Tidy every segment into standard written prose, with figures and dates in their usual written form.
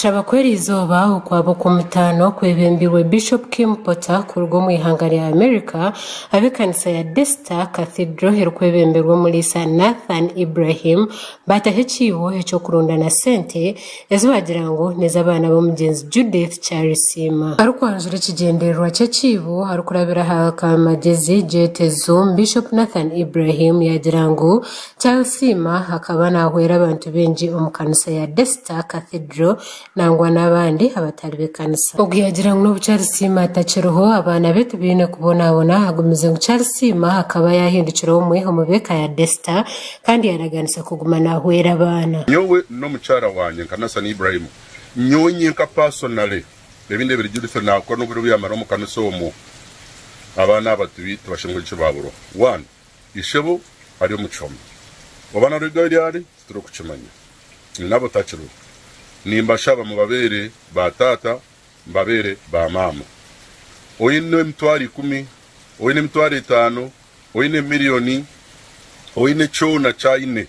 Okushaba kw'eriizooba okwaba okw'omutaano kwebembirwe Bishop Kim Potter kuruga omu ihanga rya America ab'ekanisa ya Desta Cathedral erikwebemberwa omuriisa Nathan Ibrahim baataho ekiibo eky'okurundana sente ezi baagira ngu n'ez'abaana b'omugyenzi Judith Kyarisiima. Arikwanjura ekigyendererwa ky'ekiibo arikurabira aha kamagezi gyete Zoom, Bishop Nathan Ibrahim yaagira ngu Kyarisiima akaba naahwera abantu baingi omu kanisa ya Desta Cathedral nangwa n'abandi abatari b'ekanisa. Ogu yaagira ngu n'obu Kyarisiima atakiriho, abaana be tibaine kubonabona, agumize ngu Kyarisiima akaba yaahindukire omwe omu b'eka ya Desta kandi yaaraganisa kuguma naahwera abaana. Nyowe n'omukyara wangye nka Nassan Ibrahim, nyowe nyenka personally, ebi ndebire Judith nakora n'obwire obu yamara omu kanisa omwo, abaana aba tibashemereire eki baburwa. One, Ishebo ari omu kihome. Oba narugayo ryari titurikukimanya. Nabo takiriho. Nimbashaba mubabeere ba taata, mubabeere ba maama. Oine emitwaro ikumi, oine emitwaro etaano, oine miriyoni, oine kyona eki aine,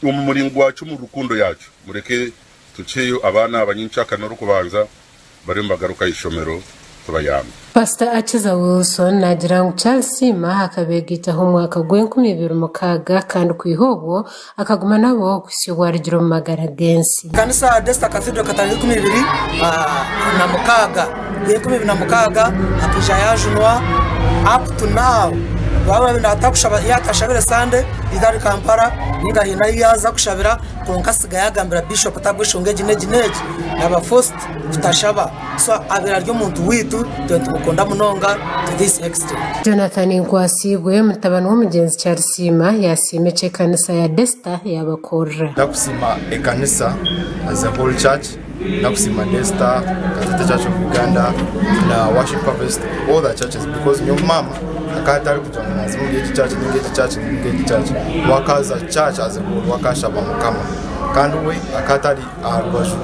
omu muringo gwakyo, omu rukundo yaakyo, mureke tukiheyo abaana aba nyenkyakare n'orikubanza bariyo nibagaruka aha ishomero tubayambe. Pasita Akiza Wilson naagira ngu Charles Siima akabeegaitaho omu mwaka gw'enkumi ibiri mukaaga kandi kwiha obwo akaguma nabo okuhitsya obu arugire omu magara g'ensi. Ekanisa ya Desta Cathedral ekatandika 2006, 2006 akaija yaajunwa up to now yaaba atashabire Sunday either ari Kampala ninga haine ahu yaaza kushabira kwonka asigaye agambira Bishop ati ahabw'enshonga egi n'egi n'egi naaba forced kutashaba so abaire ari omuntu waitu itwe nitumukunda munonga to this extent. Jonathan Nkwasiibwe, mutabani w'omugyenzi Kyarisiima yaasiima eki ekanisa ya Desta yaabakorera. Ndakusiima ekanisa as a whole church, ndakusiima Desta, Katete Church of Uganda na Worship Harvest, all the churches because nyowe maama akaba atarikugira ngu naza omuri egi church ninga egi church ninga egi church, we akaza church as a whole, we akashaba mukama kandi we akaba atari aha rubaju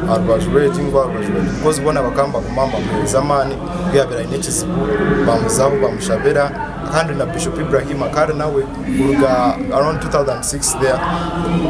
aha rubaju rw'egi ngu aha rubaju rw'egi because boona bakaba nibaguma nibamuheereza amaani ku yaabaire aine ekizibu bamuzaho bamushabira kandi na Bishop Ibrahim akaba ari nawe kuruga around 2006 there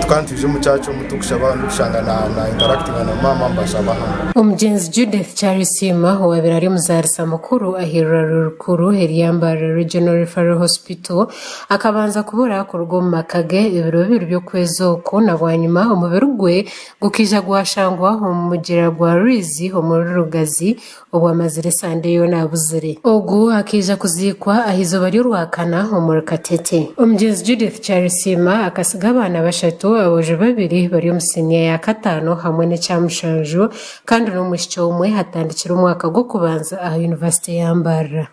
tukaba nitwija omu church omu turikushaba ndikushanga na na interactinga na maama nibashaba hamwe. Omugyenzi Judith Kyarisiima owaabaire ari omuzaarisa mukuru aha irwariro rikuru erya Mbarara Regional Referral Hospital Akabanza kubura kuruga omu maka ge ebiro bibiri by'okwezi oku na bwanyima omubiri gwe gukaija gwashangwa omu mugyera gwa Rwizi omuri Rugazi obu amazire esande yoona abuzire. Ogu akaija kuziikwa aha izooba ry'Orwakana omuri Katete. Omugyenzi Judith Kyarisiima akasiga abaana bashatu, aboojo babiri bari omu siniya ya kataano hamwe n'ekya mushanju kandi n'omwishiki omwe atandikire omwaka gw'okubanza aha yunivasite ya Mbarara.